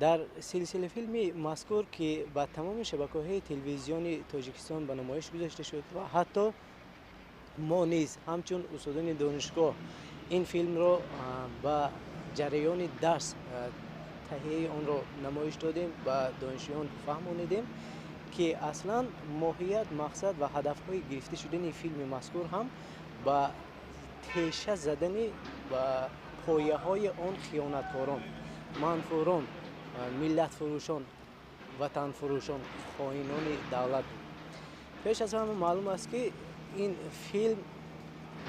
Дар силсилафилми мазкур, ки ба тамоми шабакаҳои телевизиони Тоҷикистон ба намоиш гузошта шуд ва ҳатто мо низ ҳамчун устодони донишгоҳ ин филмро ба ҷараёни дарс таҳияи онро намоиш додем, ба донишҷӯён фаҳмонидем, ки аслан моҳият, мақсад ва ҳадафҳои гирифта шудани филми мазкур ҳам ба теша задани ба пояҳои он хиёнаткорон, манфурон, миллатфурӯшон, ватанфурӯшон, хоинони давлат буд. Пеш аз ҳама маълум аст, ки ин филм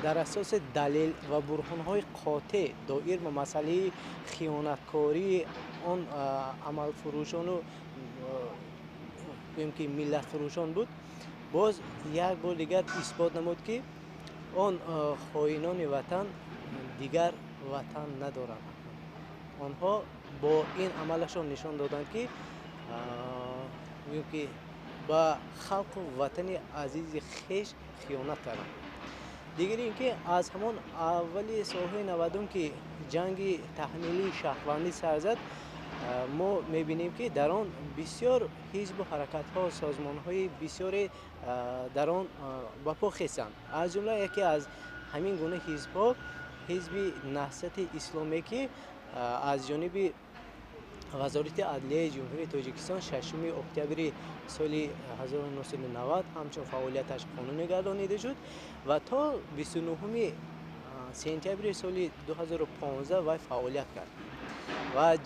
дар асоси далел ва бурҳонҳои қотеъ доир ба масъалаи хиёнаткории он амалфурӯшону гӯем ки миллатфурӯшон буд, боз як бор дигар исбот намуд, ки он хоинони ватан дигар ватан надоранд. Онҳо бо ин амалашон нишон доданд, ки гӯем ки ба халқу ватани азизи хеш хиёнат карданд. Дигар ин ки аз ҳамон аввали солҳои 90-ум, ки ҷанги таҳмилии шаҳрвандӣ сар зад, мо мебинем, ки дар он бисёр ҳизбу ҳаракатҳо, созмонҳои бисёре дар он ба по хестанд. Аз ҷумла яке аз ҳамин гуна ҳизбҳо Ҳизби Наҳзати Исломӣ, ки аз ҷониби Вазорати Адлияи Ҷумҳурии Тоҷикистон 6 октябри соли 1990 ҳамчун фаъолияташ қонунӣ гардонида шуд ва то 29 сентябри соли 2015 вай фаъолият кард. Ва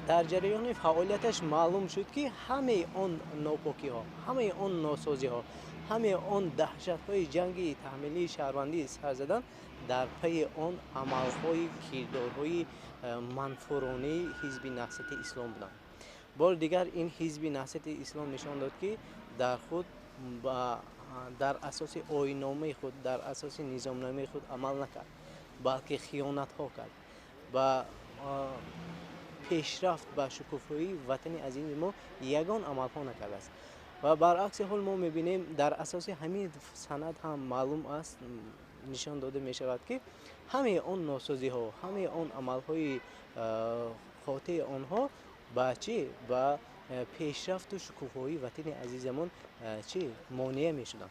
дар ҷараёни фаъолияташ маълум шуд, ки ҳамаи он нопокиҳо, ҳамаи он носозиҳо, ҳамаи он даҳшатҳои ҷанги таҳмилии шаҳрвандӣ сар задан дар пайи он амалҳои кирдорҳои манфуронии Ҳизби Наҳзати Ислом буданд. Бори дигар ин Ҳизби Наҳзати Ислом нишон дод, ки дар худ дар асоси оинномаи худ, дар асоси низомномаи худ амал накард, балки хиёнатҳо кард, ба пешрафт, ба шукуфоии ватани азизи мо ягон амалҳо накардааст. Ва баръакси ҳол мо мебинем, дар асоси ҳамин санад ҳам маълум аст, нишон дода мешавад, ки ҳамаи он носозиҳо, ҳамаи он амалҳои қотеи онҳо ба чӣ, ба пешрафту шукуфоии ватани азизамон чӣ монеа мешуданд.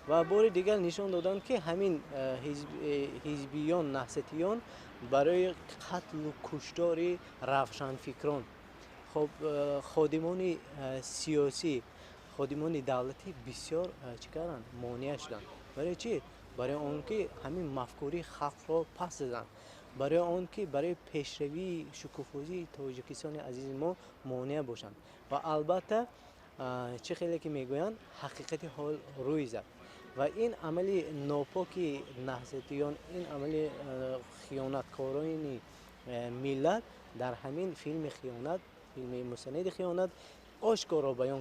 Ва бори дигар нишон доданд, ки ҳамин ҳизбиён, наҳзатиён барои қатлу куштори равшанфикрон, ходимони сиёсӣ, ходимони давлатӣ бисёр чӣ карданд, монеа шуданд. Барои чӣ? Барои он ки ҳамин мафкураи халқро пас заданд, барои он ки барои пешравии шукуфоии Тоҷикистони азизи мо монеа бошанд. Ва албатта, чӣ хеле ки мегӯянд, ҳақиқати ҳол рӯй зад ва ин амали нопоки наҳзатиён, ин амали хиёнаткорони миллат дар ҳамин филми хиёнат, филми мустанади хиёнат ошкоро баён.